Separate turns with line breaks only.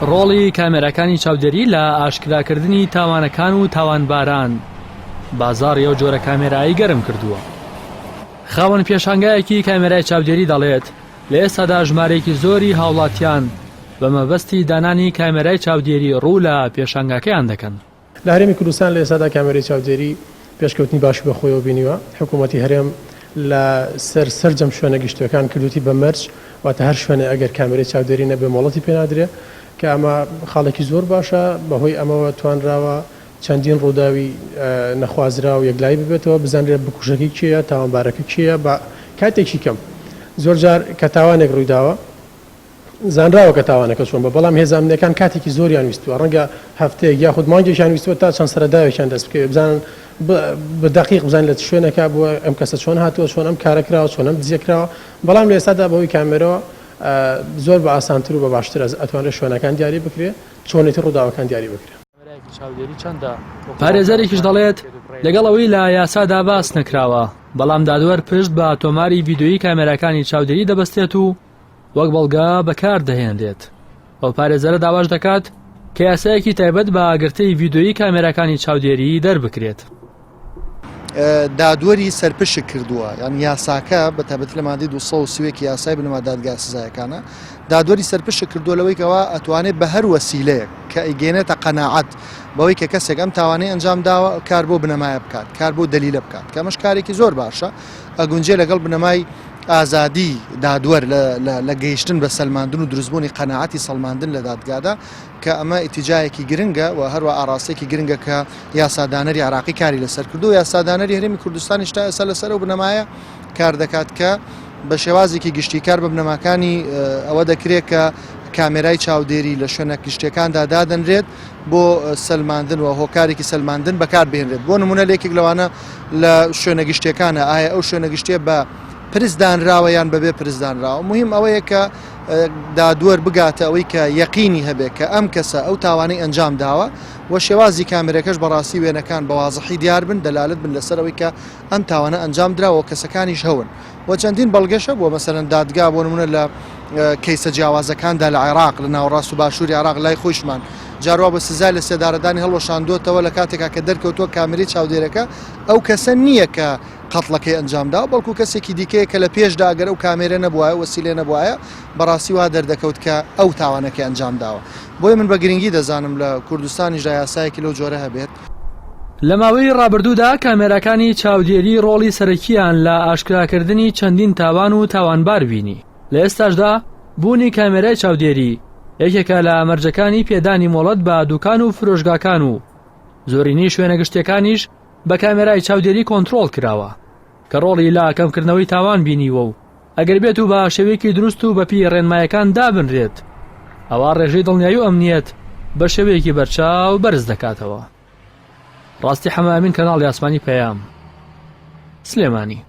ڕۆڵی کامێراکانی چاودێری لە ئاشکراکردنی تاوانەکان و تاوانباران بازاڕی ئەو جۆرە کامێرایەی گەرم کردووە. خاوەن پێشانگایەکی کامێرای چاودێری دەڵێت، لە ئێستادا ژمارەیەکی زۆری هاوڵاتیان بە مەبەستی دانانی کامێرای چاودێری ڕوو لە پێشانگاکەیان دەکەن.
لە هەرێمی کوردستان لە ئێستادا کامێرەی چاودێری پێشکەوتنی باشی بەخۆیەوە بینیوە، حکوومەتی هەرێم لە سەر سەرجەم شوێنە گشتییەکان کردووتی بە مەرج، واتە هەر شوێنێ ئەگەر کامێرەی چاودێری نەبێ مۆڵەتی پێ نادرێ، کە ئەمە خاڵێکی زۆر باشە، بەهۆی ئەمەوە توانراوە چەندین ڕووداوی نەخوازراو یەکلایی ببێتەوە، بزانرێت بکوژەکەی کێیە، تاوانبارەکە کێیە بە کاتێکی کەم. زۆرجار کە تاوانێک ڕوویداوە، زانراوە کە تاوانەکە چۆن بووە، بەڵام هێزە ئەمنییەکان کاتێکی زۆریان ویستووە، ڕەنگە هەفتەیەک یاخود مانگێکیان ویستووە تا چەند سەرەداوێکیان دەست بکەوێت، بزانن بە دەقیق بزانن لە چ شوێنێکا بووە، ئەم کەسە چۆن هاتووە، چۆن ئەم کارە کراوە، چۆن ئەم دزییە کراوە، بەڵام لە ئێستادا بەهۆی کامێرەوە زۆر بە ئاسانتر و بە باشتر ئەتوانرێت شوێنەکان دیاری بکرێت، چۆنێتی ڕووداوەکان دیاری بکرێت.
پارێزەرێکیش دەڵێت، لەگەڵ ئەوەی لە یاسادا باس نەکراوە، بەڵام دادوەر پشت بە تۆماری ڤیدیۆیی کامێراکانی چاودێری دەبەستێت و وەک بەڵگە بەکار دەهێنرێت. ئەو پارێزەرە داواش دەکات کە یاسایەکی تایبەت بە گرتەی ڤیدیۆیی کامێراکانی چاودێری دەربکرێت.
دادوەری سەرپشک کردووە یان یاساکە بە تایبەتی لە مادەی 231 یاسای بنەما دادگا سزایەکانە دادوەری سەرپشک کردووە لەوەی کەوا ئەتوانێت بە هەر وەسیلەیەک کە ئەیگەێنێتە قەناعەت بەوەی کە کەسێک ئەم تاوانەی ئەنجام داوە کار بۆ بنەمایە بکات کار بۆ دەلیلە بکات کە ئەمەش کارێکی زۆر باشە ئەگونجێ لەگەڵ بنەمای ئازادی دادوەر لە گەیشتن بە سەلماندن و دروستبوونی قەناعەتی سەلماندن لە دادگادا کە ئەمە ئیتیجایەکی گرنگە و هەروە ئاراستەیەکی گرنگە کە یاسادانەری عراقی کاری لەسەر کردو یاسادانەری هەرێمی کوردستانیش تا ئێستا لەسەر ئەو بنەمایە کار دەکات کە بە شێوازێکی گشتی کار بە بنەماکانی ئەوە دەکرێت کە کامێرای چاودێری لە شوێنە گشتیەکاندا دادەنرێت بۆ سەلماندن و هۆکارێکی سەلماندن بەکار بهێنرێت بۆ نمونە لێکێک لەوانە لە شوێنە گشتیەکانە ئایا ئەو شوێنە گشتیە بە پرس دانراوە یان بەبێ پرس دانراوە مهم ئەوەیە کە دادوەر بگاتە ئەوەی کە یەقینی هەبێت کە ئەم کەسە ئەو تاوانەی ئەنجام داوە و شێوازی کامێرەکەش بەڕاستی وێنەکان بە وازحی دیار بن دەلالەت بن لەسەر ئەوەی کە ئەم تاوانە ئەنجام دراوە و کەسەکانیش هەون و چەندین بەڵگەش هەبووە مەسەلەن دادگا بۆ نمونە لە کەیسە جیاوازەکاندا لە عێراق لە ناوەڕاست و باشووری عێراق لای خۆیشمان جاروا بە سزای لە سێدارەدانی هەڵوەشاندووەتەوە لە کاتێکا کە دەرکەوتووە کامێرەی چاودێرەکە ئەو کەسە نییە کە قەتڵەکەی ئەنجام داوە بەڵکو کەسێکی دیکەیە کە لە پێشدا ئەگەر ئەو کامێرە نەبوایە وەسیلە نەبوایە بەڕاستی وا دەردەکەوت کە ئەو تاوانەکەی ئەنجام داوە بۆیە من بە گرنگی دەزانم لە کوردستانیشدا یاسایەکی لەو جۆرە هەبێت.
لە ماوەی ڕابردوودا کامێراکانی چاودێری ڕۆڵی سەرەکییان لە ئاشکراکردنی چەندین تاوان و تاوانبار بینی، لە ئێستاشدا بوونی کامێرای چاودێری یەکێکە لە مەرجەکانی پێدانی مۆڵەت بە دوکان و فرۆشگاکان و زۆرینەی شوێنە گشتیەکانیش بە کامێرای چاودێری کۆنترۆڵ کراوە کە ڕۆڵی لە کەمکردنەوەی تاوان بینیوە و ئەگەر بێت و بە شێوەیەکی دروست و بەپێی ڕێنمایەکان دابنرێت ئەوا ڕێژەی دڵنیایی و ئەمنیەت بە شێوەیەکی بەرچاو بەرز دەکاتەوە. ڕاستی حەمە ئەمین کەناڵی ئاسمانی پەیام سلێمانی.